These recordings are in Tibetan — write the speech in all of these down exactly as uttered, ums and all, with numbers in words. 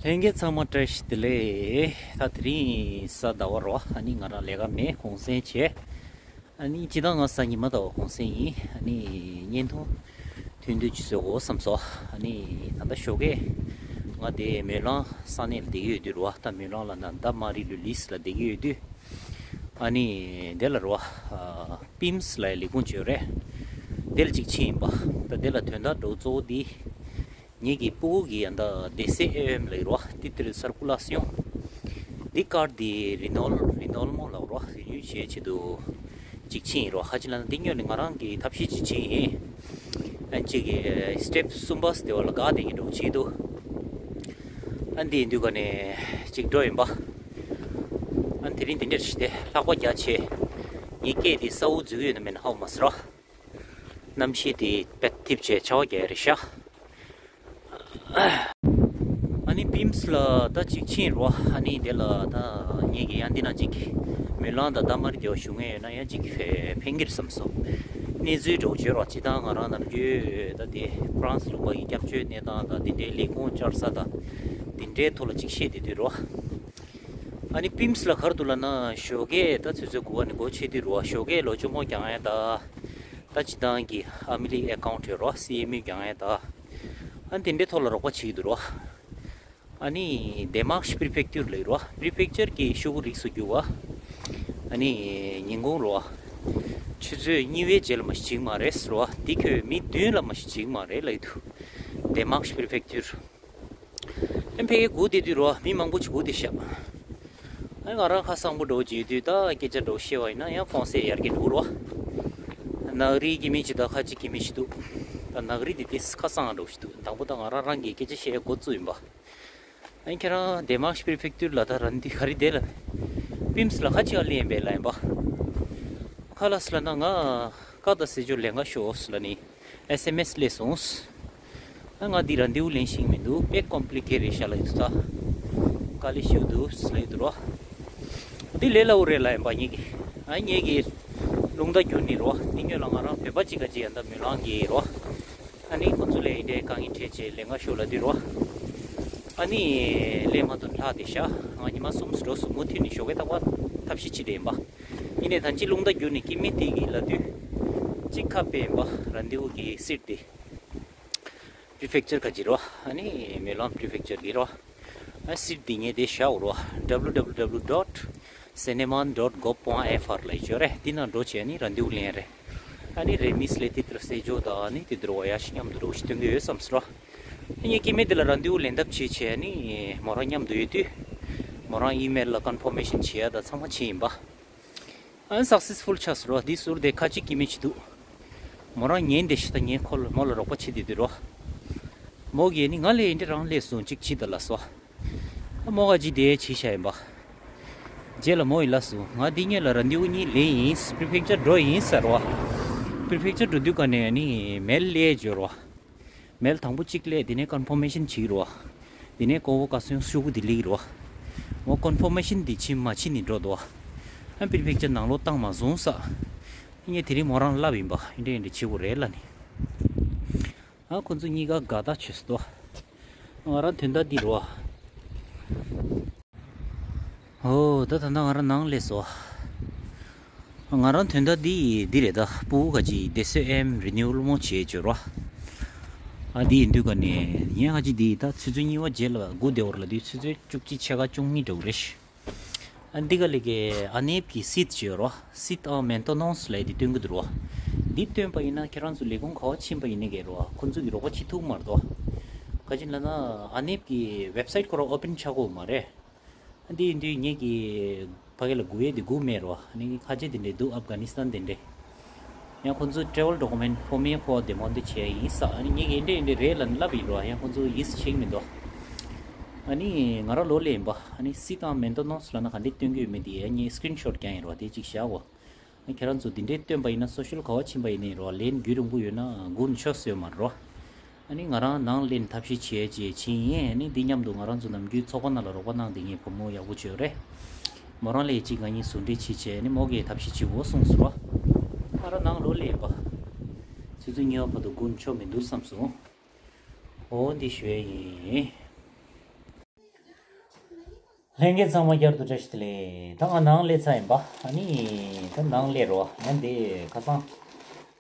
ལྷན་རྒྱས་ཚང་མ་བཀྲ་ཤིས་བདེ་ལེགས། ད་དེ་རིང་གཟའ་ཟླ་བ་རོ། ཨ་ནི་ང་རང་ལས་ཀ་མེད། གུང་སེང་བྱས། ཨ་ནི་སྤྱིར་བཏང་ང་གཟའ་ཉི་མ་ཟླ་བ་གུང་སེང་ཡིན། ཨ་ནི་བརྙན་ཐུང་ཐུང་ཐུང་ཅིག་བཟོ་དགོས་བསམ་སོང་། ཨ་ནི་ད་ལྟ་ཞོགས་ཀས་ང་དེ་མོན་ལང་ས་གནས་ལ་བསྡད་ཀྱི་ཡོད་དུས་རོ། ད་མོན་ལང་ལ་ན་ད་མ་རི་ལུ་ལིས་ལ་བསྡད་ཀྱི་ཡོད་དུས། ཨ་ནི་དེ་ལ་རོ། པིམས་ལ་ལས་ཁུངས་བྱོས་རེད། དེ་ལ་ཅིག་ཕྱིན་ཡིན་པ། ད་དེ་ལ་དོན་དག་འགྲོ་གཙོ་བོ་འདི། ངེད་ཀྱི་སྤུ་གུ་གི་ཡང་ད་སྡེ་སྲིད་ཨེ་ཨེམ་ལ་ཡིན་རོ། ཏི་ཏིར་སར་ཀུ་ལ་སི་ཡོང་། འདི་ཀར་འདི་རི་ནོལ་རི་ནོལ་མོ་ལ་རོ། རི་ནིའུ་བྱེད་ཆེད་དུ་ཅིག་ཕྱིན་ཡིན་རོ། ཧ་ཅི་ལ་ན་འདི་སྔོན་ནས་ང་རང་གི་ཐབས་ཤེས་ཅིག་ཕྱིན་ཡིན། ཨན་ཅིག་གི་སི་ཊེབ་གསུམ་པ་སི་དེ་བ་ལ་དགའ་དེ་གི་འགྲོ་བྱེད་དུ། ཨན་འདི་ཡིན་དུས་ག་ནས་ཅིག་འགྲོ་ཡིན་པ། ཨན་དེ་རིང་འདི་འདྲར་ཞིག་སྟེ་ལྷགས་པ་རྒྱ་ཆེ། ངའི་སྐད་དེ་གསལ་བོ་འཛུལ་གི་ཡོད་ན་མེད་ན་ཧ་གོ་མ་སོང་རོ། གནམ་གཤིས་དེ་དཔེ་འཐིབས་བྱས་ཆར་པ་རྒྱག་ཡ་རེད་ཤག་ཨ་ནི་པིམས་ལ་ད་ཅིག་ཕྱིན་རོ། ཨ་ནི་དེ་ལ་ད་ངེད་ཀྱི་ཡང་འདི་ན་ཅིག་མོན་ལང་དང་ད་མ་རི་དེ་བ་བཞུགས་མཁན་ཡོད་ན་ཡང་ཅིག་ཕེ་ཕན་གྱི་རེད་བསམ་སོང་། གནས་ཚུལ་འདྲ་བོ་བརྗོད་རོགས། སྤྱིར་བཏང་ང་རང་ནམ་རྒྱུན་ད་དེ་ཧྥ་རན་སི་ལུང་པ་ཡི་སྐྱབས་བཅོལ་གནས་སྟངས་དང་དེ་འདྲའི་ལས་ཁུངས་བཅར་ས་དང་དེ་འདྲའི་ཐོག་ལ་ཅིག་བཤད་བསྡད་དུས་རོ། ཨ་ནི་པིམས་ལ་ག་རེ་འདུག་ལབ་ན་ཞོགས་ཀས་ད་ཆུ་ཚོད་དགུ་པ་ནས་སྒོ་ཕྱེ་དུས་རོ། ཞོགས་ཀས་ལོ་གཅུང་མོ་རྒྱག་ཡས་ད། ད་སྤྱིར་བཏང་གི་ཨ་མི་ལི་ཨེ་ཀའུན་ཊི་རོ། སི་ཨེམ་ཡུ་རྒྱག་ཡས་ད། ཨ་ནི་དེ་འདྲའི་ཐོག་ལ་རོགས་པ་བྱེད་ཀྱི་འདུག་རོ། ཨ་ནི་དེ་མཱག་ཤི་པི་རི་ཕེག་ཅུར་ལ་ཡོད་རོ། པི་རི་ཕེག་ཅུར་གྱི་ཤོག་གུ་རིགས་སུ་གྱུར་བ། ཨ་ནི་ཉིན་གུང་རོ། ཆུ་ཚོད་གཉིས་པའི་རྗེས་ལ་མ་ཞིག་བྱེད་ཀྱི་མ་རེད་རོ། འདི་ཁོས་མི་བདུན་ལ་མ་ཞིག་བྱེད་ཀྱི་མ་རེད་ལབ་ཀྱི་འདུག་དེ་མཱག་ཤི་པི་རི་ཕེག་ཅུར། ཨ་ཕ་གི་སྒུག་བསྡད་དུས་རོ། མི་མང་པོ་ཅིག་སྒུག་བསྡད་ཤག་ཨ་ང་རང་ཁ་སང་པོ་འདྲ་བོ་བྱེད་དུས་ད་སྐད་ཆ་འདྲ་བོ་བཤད་པ་ཡིན་ན་ཡང་ཧྥོན་སེ་ཡར་རྒྱས་འགྲོ་གི་རོ། ནག་རིལ་གྱི་མི་ཅིག་དང་ཁ་ཅིག་གི་མི་ཞིག་འདུག་ད་ནག་རིལ་དེ་དེ་ཁ་སང་འདྲ་བོ་ཞིག་འདུག་དང་པོ་ད་ང་རང་རང་གི་སྐད་ཆ་བཤད་འགོ་བཙུགས་ཡིན་པ། ཨ་ཁྱེད་རང་དེ་མཱག་ཤི་པི་རི་ཕེག་ཅུར་ལ་ད་ར་འདི་ག་རེ་དེ་ལ། པིམས་ལ་ཁ་ཅིག་ཨ་ལེ་ཡིན་པས་ལ་ཡིན་པ། ཁ་ལགས་ལབ་ན་ང་ཀ་ད་སེ་ཇོ་ལེན་ག་ཤོག་ལབ་ནི། ཨེས་ཨེམ་ཨེས་སླེབས་སོང་། ཨ་ང་འདི་ར་འདེའུ་ལེན་ཤེས་མི་འདུག་དཔེ་ཀོམ་པི་ལི་ཀེ་ཊི་རེད་ཤག་ལབ་ཡོད་དོ། ད་དཀའ་ལས་ཞེ་པོ་འདུག་ལབ་ཡོད་དོ་རོ། འདི་ལས་སླ་བོ་རེད་ལབ་ཡིན་པ་ངེད་ཀྱི། ཨ་ངེད་ཀྱི་རླུང་རྟ་བསྒྱུར་ནི་རོ། འདི་སྔོན་ལ་ང་རང་བོད་པ་གཅིག་ག་གཅིག་ཡང་ད་མོན་ལང་གི་རོ། ཨ་ནི་ཁོ་ཚོ་ལས་འདྲའི་དཀའ་ངལ་འཕྲད་བྱས་ལེན་ག་ཤོག་ལབ་དུས་རོ། ཨ་ནི་ལས་མ་ཐུབ་ལྷག་བསྡད་ཤག་ང་ཉི་མ་གསུམ་འགྲོ་སོང་། མུ་མཐུད་ནས་ཞོགས་ཀས་རྟག་པར་ཐབས་ཤེས་བྱེད་བསྡད་ཡིན་པ། ཡིན་ནའི་ད་ཅི་རླུང་རྟ་བསྒྱུར་ནས་སྐྱེ་དམན་དེ་གི་ལབ་དུས། གཅིག་ཁ་དཔེ་ཡིན་པ་ར་འདེའུ་གི་སིཊ་དེ། པི་རི་ཕེག་ཅར་ག་ཅི་རོ། ཨ་ནི་མོན་ལང་པི་རི་ཕེག་ཅར་གི་རོ། ཨ་སིཊ་དེ་ངས་དེ་བཞག་རོ། W W W dot seneman dot gov point F R ལ་ཡི་ཅོ་རེད། དེ་ནང་འགྲོ་བྱས་ནི་ར་འདེའུ་ལེན་རེད། ཨ་ནི་རེ་མིས་ལས་དེ་ལྟར་སེ་ཇོ་དང་ཨ་ནི་དེ་དུར་བ་ཡ་ཤི་མཉམ་དུ་འགྲོ་ཞིག་སྟོན་གི་ཡོད་བསམ་སོང་རོ། ངས་སྐྱེ་དམན་དེ་ལ་ར་འདེའུ་ལེན་ཐབས་བྱེད་བྱས་ནི་མོ་རང་མཉམ་དུ་ཡོད་དུས། མོ་རང་ཨི་མེལ་ལ་ཀོན་ཕོར་མེ་ཤན་བྱེད་ཡ་ད་ཚང་མ་བྱས་ཡིན་པ། ཨ་ནི་སག་སེ་སི་ཕུལ་ཆགས་སོང་རོ། འདི་ཟུར་དེ་ཁ་ཅིག་སྐྱེ་དམན་ཅིག་འདུག་མོ་རང་ཉན་བསྡད་ཤག་ད་ངས་ཁོ་ལ་མོ་ལ་རོགས་པ་བྱེད་བསྡད་དུས་རོ། མོ་གིས་ནི་ང་ལས་འདི་རང་སླེབས་སོང་ཅིག་བྱེད་ད་ལབ་སོང་། ཨ་མོ་ག་ཅིག་དེ་བྱེད་ཤག་ཡིན་པ། རྗེས་ལ་མོ་ཡིས་ལབ་སོང་། ང་འདི་སྔོན་ལ་ར་འདེའུ་གཉིས་ལེན་ཡིན། པི་རི་ཕེག་ཅར་འགྲོ་ཡིན་ཟེར་རོ། པི་རི་ཕེག་ཅར་འགྲོ་དུས་ག་ནས་ནི་མེལ་སླེབས་བྱས་རོ། མེལ་དང་པོ་གཅིག་སླེབས། དེ་ནས་ཀོན་ཕོར་མེ་ཤན་བྱེད་རོ། དེ་ནས་ཀོ་བོ་ཀ་སོང་ཤོག་གུ་དེ་སླེབས་རོ། མོ་ཀོན་ཕོར་མེ་ཤན་དེ་ཕྱིན་མ་ཕྱིན་ནི་འགྲོ་དོ། ཨ་པི་རི་ཕེག་ཅར་ནང་ལོགས་བཏང་མ་སོང་ས། ངས་དེ་རིང་མོ་རང་ལབ་ཡིན་པ། ཨེ་འདྲ་ཨེ་འདྲ་བྱེད་དགོས་རེད་ལབ་ནི། ཨ་ཁོ་ཚོ་གཉིས་ཀ་དགའ་ཐག་ཆོད་སོང་། ང་རང་དོན་དག་འདི་རོ། ཨོ་ད་ད་ལྟ་ང་རང་ནང་སླེབས་སོང་། ང་རང་དོན་དག་འདི་འདི་རེད། ད་སྤུ་གུ་ག་ཅིག་སྡེ་སྲིད་ཨེམ་རི་ནིའུ་ལ་མོ་བྱེད་བྱོས་རོ། ཨ་འདི་ཡིན་དུས་ག་ནས་ངས་ག་ཅིག་འདི་ད་ཆུ་ཚོད་གཉིས་པ་རྗེས་ལ་སྒུག་བསྡད་པ་རེད་ལབ་དུས་ཚོད་ཚོད་བཅུ་གཅིག་ཕྱེད་ཀ་བཅུ་གཉིས་འདྲ་བོ་རེད། ཨ་འདི་ག་ལས་ཀའི་ཨ་ནེབ་ཀྱི་སིད་བྱོས་རོ། སིད་ཨ་མེན་ཏེ་ནན་སི་ལབ་དེ་སྟོན་གི་འདུག་རོ། འདི་སྟོན་པ་ཡིན་ན་ཁྱེད་རང་ཚོ་ལས་ཁུངས་ག་པར་ཕྱིན་པ་ཡིན་ནའི་གི་རོ། ཁོང་ཚོ་གི་རོགས་པ་བྱེད་ཐུབ་མ་རེད་དོ། ག་ཅི་ལབ་ན་ཨ་ནེབ་ཀྱི་ཝེབ་སའིཊ་ཁོ་རང་ཨོ་པན་ཆགས་ཀྱི་ཡོད་མ་རེད། འདི་ཡིན་དུས་ངེད་ཀྱི་ཕ་གི་ལ་སྒུག་ཡས་དེ་སྒུག་མེད་རོ། ཨ་ནི་ཁ་ཆེ་དེ་འདྲས་འདུག་ཨབ་གྷ་ནི་སི་ཐན་དེ་འདྲས། ཡང་ཁོང་ཚོའི་ཊེ་ཝལ་ཌོ་ཀུ་མེན་ཊི་ཕོར་མ་ཁོ་བ་དེ་མོ་འདི་བྱས་ཡིན་ས། ཨ་ནི་ངེད་ཀྱིས་འདྲས་འདྲས་རེད་ལབ་ལབ་ཡིན་རོ། ཡང་ཁོང་ཚོ་ཡིད་ཆེས་མི་འདུག་ཨ་ནི་ང་རང་ལོ་ལེ་ཡིན་པ། ཨ་ནི་སིད་ཨ་མེན་ཏེ་ནན་སི་ལབ་ན་ག་འདྲས་སྟོན་གི་ཡོད་མེད་དེ་ངས་སི་ཀི་རིན་ཤོཊ་བརྒྱབ་ཡིན་རོ། དེ་གཅིག་བཞག་གོ། ཁྱེད་རང་ཚོ་འདི་འདྲའི་སྟོན་པ་ཡིན་ན་སོ་ཤལ་ག་བ་ཕྱིན་པ་ཡིན་ནའི་རོ། ལན་རྒྱུས་རིང་པོ་ཡོད་ན་སྒུག་ནས་ཆོག་ཟེར་མ་རོ། ཨ་ནི་ང་རང་ནང་ལེན་ཐབས་ཤེས་བྱས་བྱས་ཕྱིན་ཡིན། ཨ་ནི་འདི་མཉམ་དུ་ང་རང་ཚོ་ནམ་རྒྱུན་ཚོགས་པ་ནང་ལ་རོགས་པ་གནང་བསྡད་མཁན་བུ་མོ་ཡག་པོ་བྱོས་རེད། མོ་རང་ལས་གཅིག་ང་གཉིས་ཟུང་འབྲེལ་བྱས་བྱས་ཨ་ནི་མོ་གིས་ཐབས་ཤེས་བྱེད་འོ་གསུངས་སོང་རོ། ང་རང་ནང་ལོ་ལེན་པ། ཆུ་ཚོད་གཉིས་པ་བར་དུ་སྒུག་ཆོག་མི་འདུག་བསམ་སོང་། འོ་འདི་ཞུ་ཡས་ཡིན། ལྷན་རྒྱས་ཚང་མ་བསྐྱར་དུ་བཀྲ་ཤིས་བདེ་ལེགས། ད་ང་ནང་སླེབས་ཚར་ཡིན་པ། ཨ་ནི་ད་ནང་སླེབས་རོ། ཡང་དེ་ཁ་སང་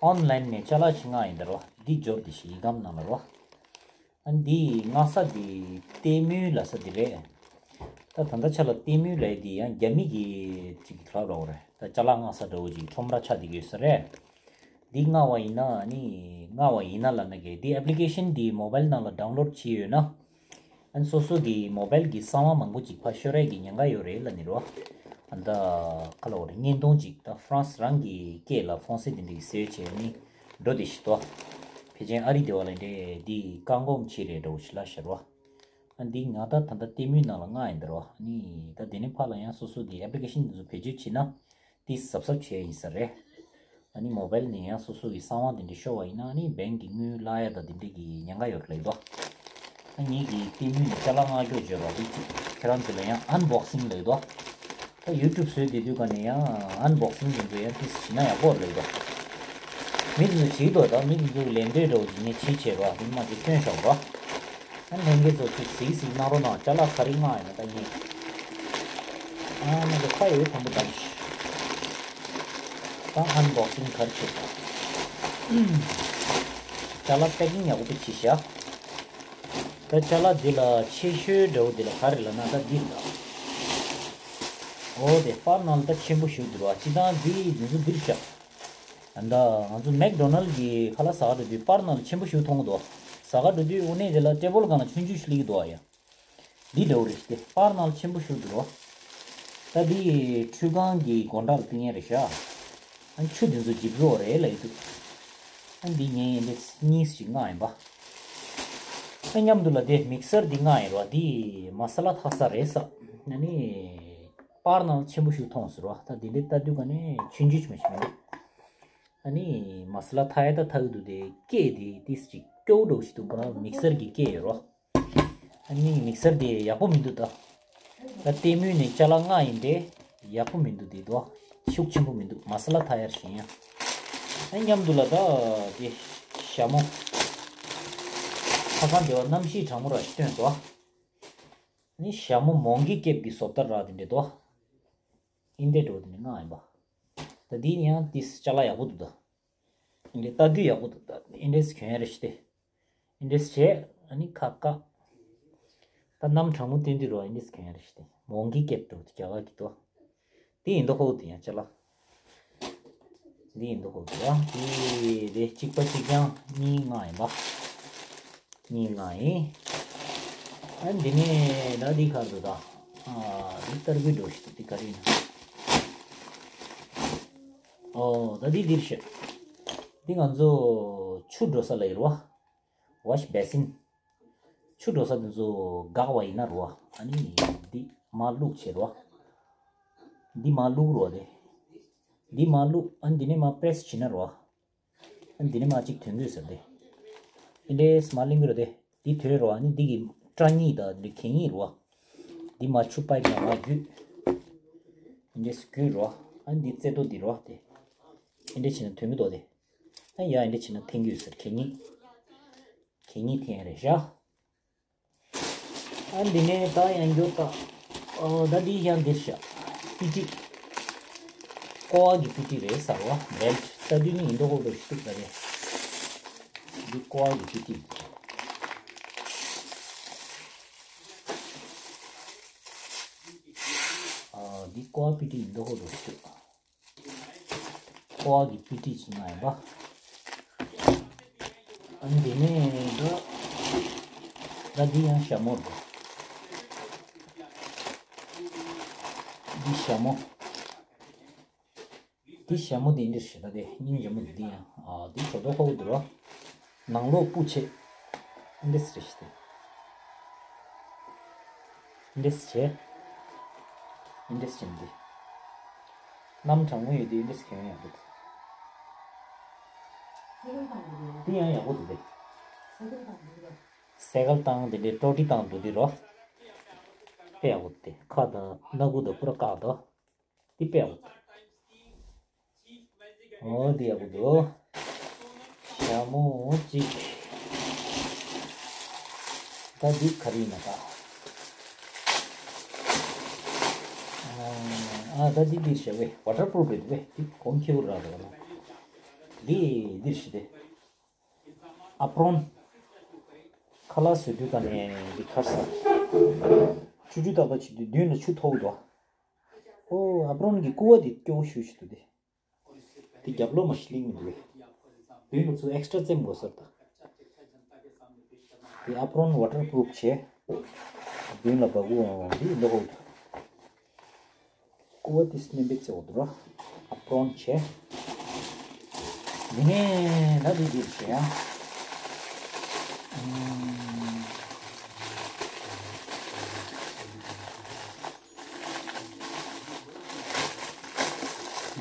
ཨོན་ལན་ནས་ཅ་ལག་ཅིག་མངགས་ཡིན་ད་རོ། འདི་འབྱོར་དེ་ཞིག་ཡིག་སྒམ་ནང་ལ་རོ། ཨ་ནི་འདི་མངགས་ས་འདི་ལྟད་མོ་ལབ་ས་འདི་རེད། ད་ད་ལྟ་ཆ་ལ་ལྟད་མོ་ལབ་ཡས་འདི་ཡང་རྒྱ་མི་གི་ཅིག་གི་ག་རེ་ལབ་དགོས་རེད། ད་ཅ་ལག་མངགས་ས་འདྲ་བོ་ཅིག་ཁྲོམ་ར་ཆགས་བསྡད་ཀྱི་ཡོད་ས་རེད། འདི་མངགས་པ་ཡིན་ན་ཨ་ནི་མངགས་པ་ཡིན་ན་ལབ་ན་གི་འདི་ཨེབ་ལི་ཀེ་ཤན་འདི་མོ་བཱའིལ་ནང་ལ་ཌའུན་ལོཌ་བྱས་ཡོད་ན། ཨ་ནི་སོ་སོ་གི་མོ་བཱའིལ་གི་གསང་བ་མང་པོ་ཅིག་ཕར་ཤོར་ཡས་ཀྱི་ཉེན་ཁ་ཡོད་རེད་ལབ་ནི་རོ། ཨ་ད་ག་ལབ་དགོས་རེད། བརྙན་ཐུང་ཅིག་ད་ཧྥ་རན་སི་རང་གི་སྐད་ལ་ཧྥོང་སེ་དེ་འདྲ་གི་ཟེར་བྱས་ནི་འགྲོ་དེ་ཞིག་ཏོ། ཕལ་ཆེར་ཨ་རི་དེ་བ་ལ་འདྲེ་འདི་བཀག་འགོག་བྱས་རེད་འདྲ་བོ་ཞིག་ལབ་ཤར་བ། ཨ་འདི་ང་ད་ད་ལྟ་ལྟད་མོའི་ནང་ལ་མངགས་ཡིན་ད་རོ། ཨ་ནི་ད་དེ་ནས་ཕར་ལ་ཡང་སོ་སོ་གི་ཨེབ་ལི་ཀེ་ཤན་འདི་ཚོ་བེད་སྤྱོད་བྱས་ན། ཏིས་གཟབ་གཟབ་བྱས་ཡིན་ས་རེད། ཨ་ནི་མོ་བཱའིལ་ནས་ཡང་སོ་སོ་གི་གསང་བ་དེ་འདྲ་ཤོར་བ་ཡིན་ན་ཨ་ནི་བེང་གི་དངུལ་བརླག་ཡ་དང་དེ་འདྲ་གི་ཉེན་ཁ་ཡོད་རེད་ལབ་དོ། ཨ་ངེད་ཀྱི་ལྟད་མོ་ནས་ཅ་ལག་མངགས་རྒྱུ་བརྗོད་རོགས་དེ་ཅིག་ཁྱེད་རང་ཚོ་ལ་ཡང་ཨན་བོག་སིང་ལབ་དོ། ད་ཡུ་ཊུབ་བཟོས་བསྡད་དུས་ག་ནས་ཡང་ཨན་བོག་སིང་དེ་ཚོ་ཡང་ཏིས་བྱེད་ན་ཡག་པོ་རེད་ལབ་དོ། མི་དེ་ཚོ་བྱེད་དོ། ད་མི་དེ་ཚོ་ལན་འདེབས་འདྲ་བོ་ཞིག་ངས་བྱེད་བྱེད་རོགས་དེ་མ་དེ་སྟོན་ཤོག་རོགས། ཨ་ལྷན་རྒྱས་ཚོ་ཅིག་གཟིགས་གཟིགས་གནང་རོགས་གནང་། ཅ་ལག་ག་རེ་མངགས་ཡིན་ན་ད་ངས། ཨ་ནི་ཁ་ཡོད་དམ་པོ་དང་། ད་ཨན་བོག་སིང་ག་རེ་བྱེད་དང་། ཅ་ལག་པེ་ཀིང་ཡག་པོ་བྱེད་ཤག་ད་ཅ་ལག་འདི་ལ་ཆེ་ཤོས་འདྲ་བོ་འདི་ལ་ག་རེ་ལབ་ན་ད་འདི་ལ། འོ་དེ་པར་ནང་ལ་ད་ཆེན་པོ་ཞིག་འདུག་ར། སྤྱིར་བཏང་འདི་འདི་ཚོ་འདིར་བཞག་ད་ང་ཚོ་མེག་ཌོ་ནལ་གྱི་ཁ་ལག་ཟ་ག་འགྲོ་དུས་པར་ནང་ལ་ཆེན་པོ་ཞིག་མཐོང་གི་འདུག་ཟ་ག་འགྲོ་དུས་དངོས་གནས་དེ་ལ་ཊེ་བལ་སྒང་ལ་ཆུང་ཆུང་ཞིག་སླེབས་ཀྱི་འདུག་ཨ་ཡ། འདི་འདྲ་བོ་རེད་ཤག་དེ་པར་ནང་ལ་ཆེན་པོ་ཞིག་འདུག་རོ། ད་འདི་ཁྲུས་ཁང་གི་སྒོ་འགྲམ་ལ་བཏིང་ཡས་རེད་ཤག་ཨ་ཆུ་འདི་ཚོ་འཇིབ་རོགས་རེད་ལབ་ཀྱི་འདུག་ཨ་འདི་ངས་འདི་གཉིས་ཤིག་མངགས་ཡིན་པ། ཨ་མཉམ་དུ་ལ་དེ་མིག་སར་འདི་མངགས་ཡིན་རོ། འདི་མ་ས་ལ་འཐག་ས་རེད་ས། ཨ་ནི། པར་ནང་ཆེན་པོ་ཞིག་མཐོང་ཟེར་བ། ད་འདི་འདྲའི་ལྟ་དུས་ག་ནས་ཆུང་ཆུང་ཞིག་མ་ཞིག་མི་འདུག་ཨ་ནི་མ་ས་ལ་འཐག་ཡ་ད་འཐག་གི་འདུག་དེ་སྐད་དེ་ཏིས་ཅིག་སྐྱོ་བོ་འདྲ་བོ་ཞིག་འདུག་ཁོ་རང་མིག་སར་གྱི་སྐད་ཡོད་རོ། ཨ་ནི་མིག་སར་དེ་ཡག་པོ་མི་འདུག་ད། ད་ལྟད་མོ་ནས་ཅ་ལག་མངགས་ཡིན་ཏེ་ཡག་པོ་མི་འདུག་དེ་དོ། ཤུགས་ཆེན་པོ་མི་འདུག་མ་ས་ལ་འཐག་ཡ་ཞིག་ཡིན་ཡ། ཨ་མཉམ་དུ་ལ་ད་དེ་ཞྭ་མོ། ཁ་སང་དེ་བ་གནམ་གཤིས་གྲང་མོ་ར་ཞིག་སྟོན་དོ། ནི་ཞྭ་མོ་མོང་གི་ཀེབ་ཀྱི་བཟོ་ལྟར་ར་དེ་འདྲ་དོ། ཨིན་དེ་འགྲོ་དེ་ནི་མངགས་ཡིན་པ། ད་འདི་ཡང་ཏིས་ཅ་ལག་ཡག་པོ་འདུག་ད། ཨིན་དེ་ལྟ་དུས་ཡག་པོ་འདུག་ད། ཨིན་དེ་གྱོན་ཡ་རེ་ཞིག་སྟེ། ཨིན་དེ་བྱས་ཨ་ནི་ཁ་བཀག་ད་གནམ་གྲང་མོ་སྟོན་དུས་རོ་ཨིན་དེ་གྱོན་ཡ་རེ་ཞིག་སྟེ། མོང་གི་ཀེབ་འགྲོ་དེ་རྒྱ་གར་གྱི་དོ། དེ་ཡིན་དོ་ཧོ་དེ་ཡང་ཅ་ལག་འདི་ཡིན་འདུག་གོ་གི་ར། དེ་རེད། གཅིག་པ་གཅིག་རྐྱང་གཉིས་མངགས་ཡིན་པ། གཉིས་མངགས་ཡིན། ཨ་འདི་ནས་ད་འདི་ག་རེ་འདུག་ད། ཨ་འདི་ཏར་བུའི་འགྲོ་ཞིག་འདུག་འདི་ག་རེ་ཡིན་ན། ཨོ་ད་འདི་འདིར་ཤོད། འདི་ང་ཚོ་ཆུ་འགྲོ་ས་ལ་ཡོད་རེད་བ། ཝོཤ་བེ་སིན། ཆུ་འགྲོ་ས་དེ་ཚོ་འགག་པ་ཡིན་ན་རོ། ཨ་ནི་འདི་མར་བླུགས་བྱས་རོ། འདི་མར་བླུགས་རོ་དེ། འདི་མར་བླུགས། ཨ་ནི་འདི་ནས་མར་པེ་རེས་བྱས་ན་རོ། ཨ་ནི་འདི་ནས་མར་གཅིག་ཐོན་གྱི་ཡོད་ཟེར་དེ། འདི་འདྲས་མར་གླིང་གི་རོ་དེ། འདི་ཐོན་རོ། ཨ་ནི་འདི་གི་སྐྲ་གཉིས་དང་འདི་གད་སྙིགས་རོ། འདི་མར་ཆུ་པའིབ་ནང་མར་བརྒྱུད། འདི་འདྲས་བརྒྱུད་རོ། ཨ་ནི་འདི་རྩེ་ཏོ་འདི་རོ་དེ། འདི་འདྲས་བྱས་ན་ཐོན་གྱི་འདུག་དེ། ཨ་ཡ་འདི་འདྲས་བྱས་ན་ཐོན་གྱི་ཡོད་ཟེར་གད་སྙིགས། གད་སྙིགས་འཐེན་རེད་ཤག་ཨ་འདི་ནས་ད་ཡང་མགྱོགས་ད། ཨོ་ད་འདི་ཡང་འདིར་ཤག་པི་ཏི། ཀོ་བ་གི་པི་ཏི་རེད་ཟེར་བ། བེལ་ཊི། ད་འདི་ནི་ཡིན་མདོག་ཁ་པོ་འདྲ་ཞིག་འདུག་ད་རེད། འདི་ཀོ་བ་གི་པི་ཏི། ཨ་འདི་ཀོ་བ་པི་ཏི་ཡིན་མདོག་ཁ་པོ་འདྲ་ཞིག་འདུག་ཀོ་བ་གི་པི་ཏི་ཅིག་མངགས་ཡིན་པ། ཨ་ནི་དེ་ནས་འདི། ད་འདི་ཡང་ཞྭ་མོ་རེད། འདི་ཞྭ་མོ། འདི་ཞྭ་མོ་འདི་འདྲ་ཞིག་ད་དེ་སྙིང་རྗེ་མོ་འདི་འདི་ཡང་། ཨ་འདི་ཇོ་རྡོ་ཁ་པོ་འདི་རོ། ནང་ལོགས་སྤུ་བྱས། འདི་འདྲ་རེད་ཤག་དེ། འདི་འདྲ་བྱས། འདི་འདྲ་བྱས་འདི། གནམ་གྲང་མོ་ཡོད་དུས་འདི་འདྲ་གྱོན་ཡག་པོ་འདུག་འདི་ཡང་ཡག་པོ་འདུག་དེ། སེ་གལ་བཏང་དེ་འདྲའི་ཊོ་ཊི་བཏང་འདུག་དེ་རོ། དཔེ་ཡག་པོ་འདུག་དེ། ཁ་དང་སྣ་ཁུག་དང་པུ་ར་བཀག་འདུག་འདི་དཔེ་ཡག་པོ་འདུག་འོ་འདི་ཡག་པོ་འདུག་ཞྭ་མོ་གཅིག་ད་འདི་ག་རེ་ཡིན་ན་ད། ཨ་ད་འདི་འདིར་བཞག་པས་ཝ་ཊར་པུ་རུབ་རེད་འདུག་པས། འདི་གོང་ཁེའུ་ར་ར་ལ། འདི་འདིར་བཞག་སྟེ། ཨ་པ་རོན། ཁ་ལག་བཟོ་དུས་ཀ་ནས་འདི་ཁར་ས། ཆུ་ཆུ་བཏབ་པ་བྱེད་དུས་མདུན་ལ་ཆུ་ཐོགས་འདུག་ཨོ་ཨ་པ་རོན་གྱི་ཀུ་བ་འདི་སྐྱོ་བོ་ཞུ་ཞུ་འདུག་སྟེ། དེ་རྒྱབ་ལོགས་མ་ཞིག་ལིང་མི་འདུག་པས། མདུན་ལ་ཚུར་ཨེག་སི་ཊ་ར་བཙེམ་དགོས་ས་རེད་ད། དེ་ཨ་པ་རོན་ཝ་ཊར་པུ་རུབ་བྱས། མདུན་ལ་བ་ཀུ་འོང་འདི་ལོ་ཧོ། ཀུ་བ་དེ་སྣོན་པའི་རྩེ་འོ་དུ་ར། ཨ་པ་རོན་བྱས། འདི་ནས་ད་འདི་འདིར་བྱས་ཡ།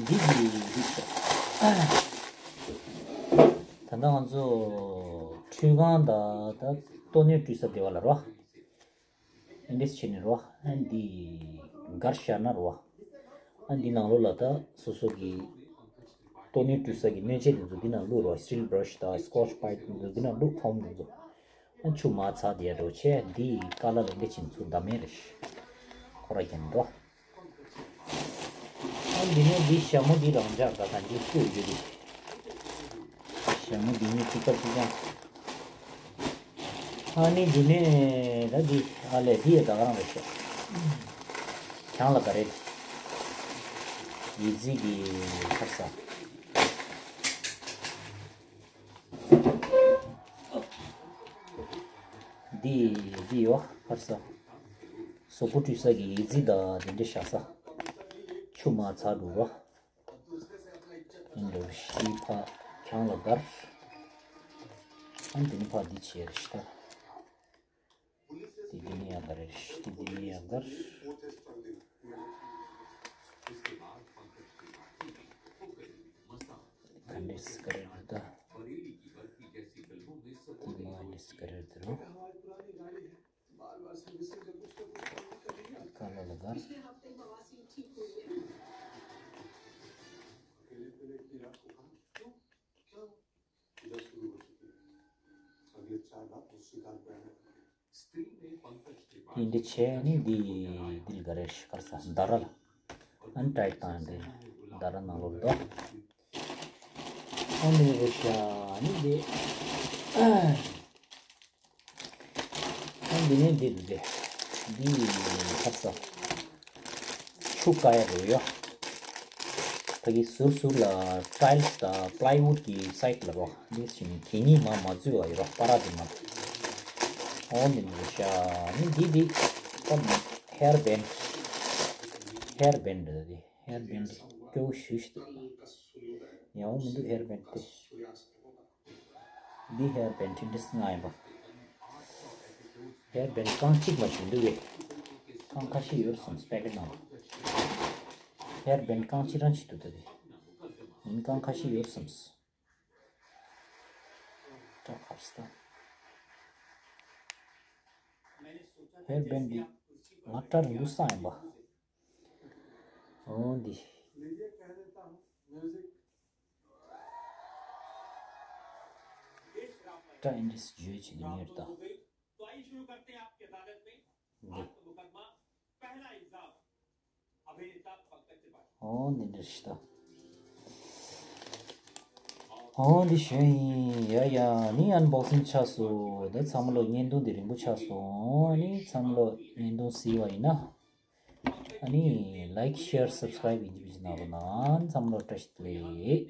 འདི་གི་རིགས་ད་ལྟ་ང་ཚོ་ཁྲུས་ཁང་དང་ད་ལྟོ་སྣོད་བཀྲུ་ས་སྡེ་བ་ལ་རོ། ཨེ་འདྲས་བྱས་ནས་རོ། ཨ་འདི་གར་བཞག་ན་རོ། ཨ་འདི་ནང་ལོགས་ལ་ད་སོ་སོ་གི་ལྟོ་སྣོད་བཀྲུ་ས་གི་སྣོད་ཆས་དེ་ཚོ་འདི་ནང་བླུགས་རོ། སི་ཊིལ་བྷ་ར་ཤི་དང་སི་ཀོ་ཆི་པའིབ་དེ་ཚོ་འདི་ནང་བླུགས། ཕོམ་དེ་ཚོ། ཨ་ཆུ་མ་ཚ་དེ་འགྲོ་བྱས་འདི་ཀ་ལ་ལ་འདི་ཕྱིན་ཚུར་འདམ་མེད་རེད། ཁོ་ར་རྒྱན་འགྲོ། ཨ་འདི་ནས་འདི་ཞྭ་མོ་འདི་རང་འཇགས་ད་ད་འདི་བཀོད་རྒྱུ་འདི། ཞྭ་མོ་འདི་ནི་གཅིག་པ་གཅིག་རྐྱང་། ཨ་ནི་འདི་ནས་ད་འདི་ཨ་ལས་འདི་ཡ་ད་ག་རང་རེད་ཤག་གྱང་ལ་ག་རེད། ཡི་ཙི་གི་ཁ་ས། འདི་འདི་ཡོ་ཁར་ས། གཟུགས་པོ་བཀྲུས་ས་གི་ཡི་ཙི་དང་འདི་འདྲ་བཞག་ས། ཆུ་མ་ཚ་འགྲོ་རོ། འདི་འདྲ་ཤི་ཕ་གྱང་ལ་སྒར། ཨ་འདི་ནི་ཕ་འདི་བྱས་རེད་ཤི་ད། འདི་འདི་ནི་ཡ་སྒར་རེད་ཤི་འདི་འདི་ནི་ཡ་སྒར། ག་འདྲས་སི་ཀ་རེད་ད། དེ་མ་འདྲས་སི་ཀ་རེད་དེ་རོ། ཀ་ལ་ལ་ག། དེ་འདྲ་བྱས་ནི་འདི་འདི་ལ་ག་རེ་ཤི་ཁར་ས་ཟླ་ར་ལ། ཨན་ཊའིཊ་བཏང་འདི་ཟླ་ར་ནང་ལོགས་འདུག་ཨ་ནི་རེ་ཤ་ནི་འདི། ཨ་འདི་ནས་འདི་འདི་འདི་ཁར་ས། ཆུ་ཀ་ཡ་རུ་ཡོ། ཕ་གི་ཟུར་ཟུར་ལ་ཊའིལ་སི་དང་པ་ལའི་ཝུཌ་གི་སའིཌ་ལ་རོ། འདི་ཕྱིན་གད་སྙིགས་མ་མ་འཛུལ་བ་ཡོད་རོ། པ་ར་འདི་མ། ཨོ་འདི་འདི་ཤ་ནི་འདི་འདི་ད་ཧེར་བེན་ཧེར་བེན་འདི་འདི་ཧེར་བེན་འདི་སྐྱོ་ཤུ་ཤུ་འདུག་ཡ་འོ་མི་འདུག་ཧེར་བེན་འདི། འདི་ཧེར་བེན་ཊི་འདི་སྔ་ཡིན་པ། ཧེར་བེན་ཊི་རྐང་གཅིག་མ་ཞིག་འདུག་གས། རྐང་ཁ་ཤས་ཡོད་བསམ་སྤེ་ཀེ་ནང་། ཧེར་བེན་ཊི་རྐང་གཅིག་རང་ཅིག་འདུག་ད་དེ། ཡིན་རྐང་ཁ་ཤས་ཡོད་བསམ། ཏྲ་ཁར་སྟ། ཧེར་བེན་ཊི་འདི་ང་ཏྲ་རིང་པོ་སང་ཡིན་པ། འོ་འདི། ཏྲ་ཨིན་ཌི་སི་བརྗོད་བྱེད་ཀྱི་ཉེར་ད། འདི། འོ་འདི་འདྲ་ཞིག་ད། འོ་འདི་ཞོན་ཡིན་ཡ་ཡ་ནི་ཨན་བོག་སིང་ཆགས་སོང་། ད་ཚང་མ་ལོ་བརྙན་ཐུང་འདི་རིང་པོ་ཆགས་སོང་། ཨ་ནི་ཚང་མ་ལོ་བརྙན་ཐུང་གཟིགས་པ་ཡིན་ན། ཨ་ནི་ལའིཀ་ཤེར་སབ་སི་ཀ་རའིབ་ཡིན་གྱི་མིན་གྱི་གནང་རོགས་གནང་། ཚང་མ་ལོ་བཀྲ་ཤིས་བདེ་ལེགས།